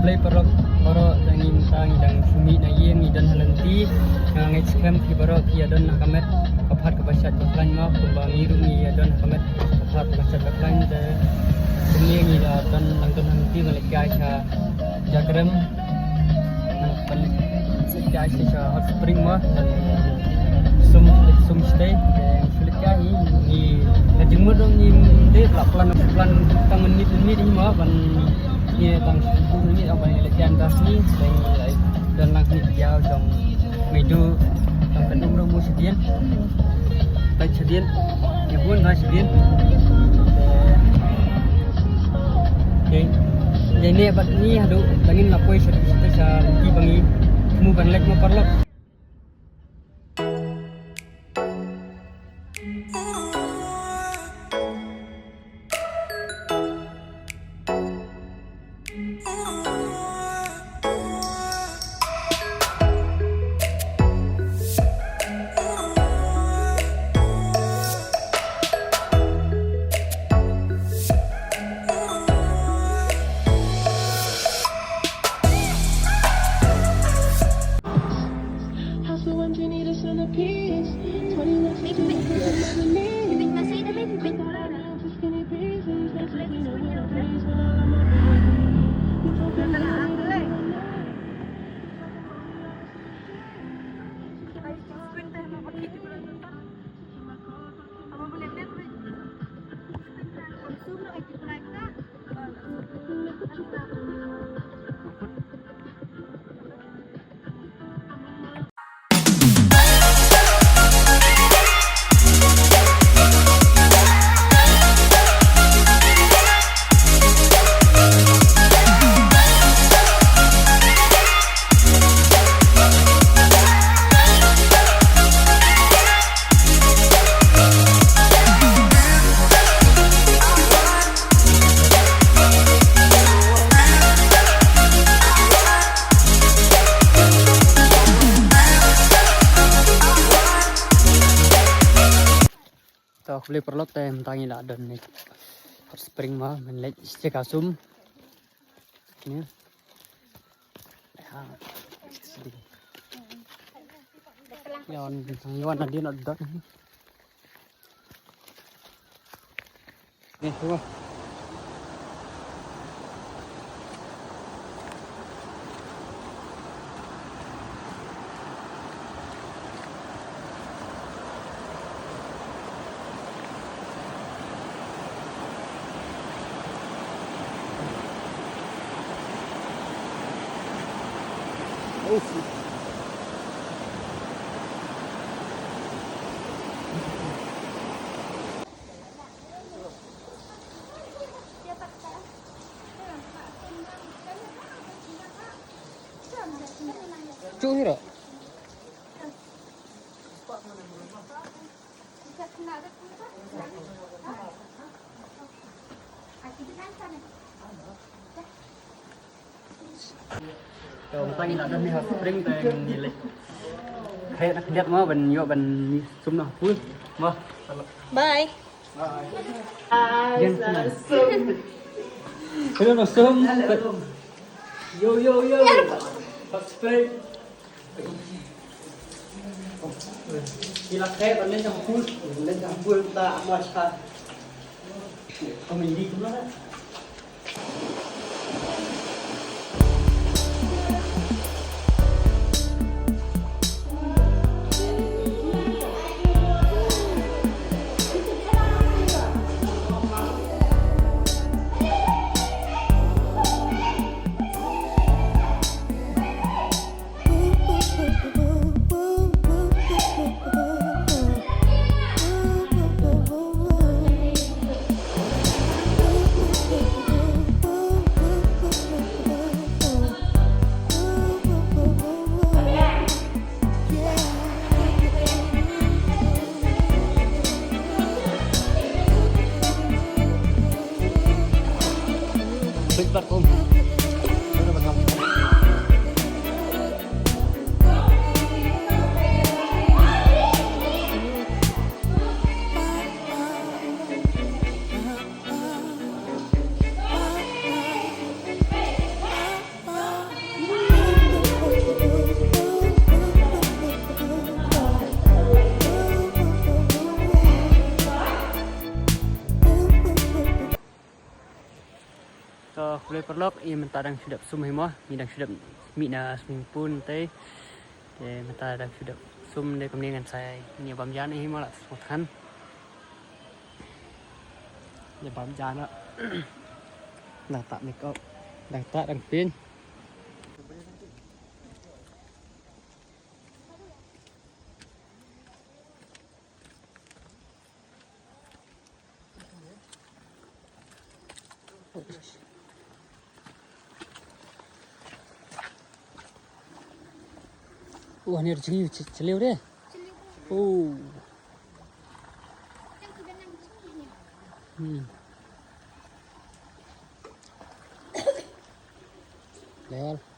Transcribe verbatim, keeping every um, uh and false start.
Khublei paralok baroh, tang ngi mynta ngi dang shu mih na ïing, ngi don ha lynti. Nga ngeit skhem phi baroh phi ïa don ha ka met ka phad kaba shait ba khlaiñ mo, kumba ngi ruh ngi ïa don ha ka met ka phad kaba shait ba khlaiñ. Te kumne ngi la don, dang don ha lynti ban leit kai sha Jakrem. Ban leit kai sha Hot Spring mo, ban sum, sum shatei. Te shu leit kai hi, ngi ka jingmut ruh ngim dei ba la plan, plan tang minit minit hi mo, ban ngi tang shu minit ban ngi leit kai da hi, te ngi don lang hi ïa jong Meidu, tang kan um ruh mo shadien. Bad shadien, ïa bun ba shadien. Te, okay. Ïa ne bad ngi haduh ba ngin la poi sha, sha, sha lynti ba ngi thmu ban leit mo paralok. To, khublei paralok, te mynta ngi la don ne Hot Spring mo, men leit sha ka sum. Ni. Ha. Yawan, yawan na dia nak dot. Ni, tu. Chu hi ro. To, mynta ngi la don hi ha Spring te ngi leit khreh na khyndiat mo ban ïoh ban mih sum na pool mo. Bye. Bye. Hello, na sum. Yo, yo, yo. Hot Spring. Ki la khreh ban leit na pool, leit na pool ta mo sha. Comedy kumno na. To khublei paralok, i mynta dang shu dep sum hi mo, ngi dang shu dep mih na swimming pool te. Te mynta dang shu dep sum de, kumne ngan sa ïa bam jan hi mo, la sngewthuh kan. Ïa bam jan la. Dang tah makeup, dang tah dang pyn. Wah, ni ada cengih, ce-, celiu deh. Oh. Hmm. Lewat.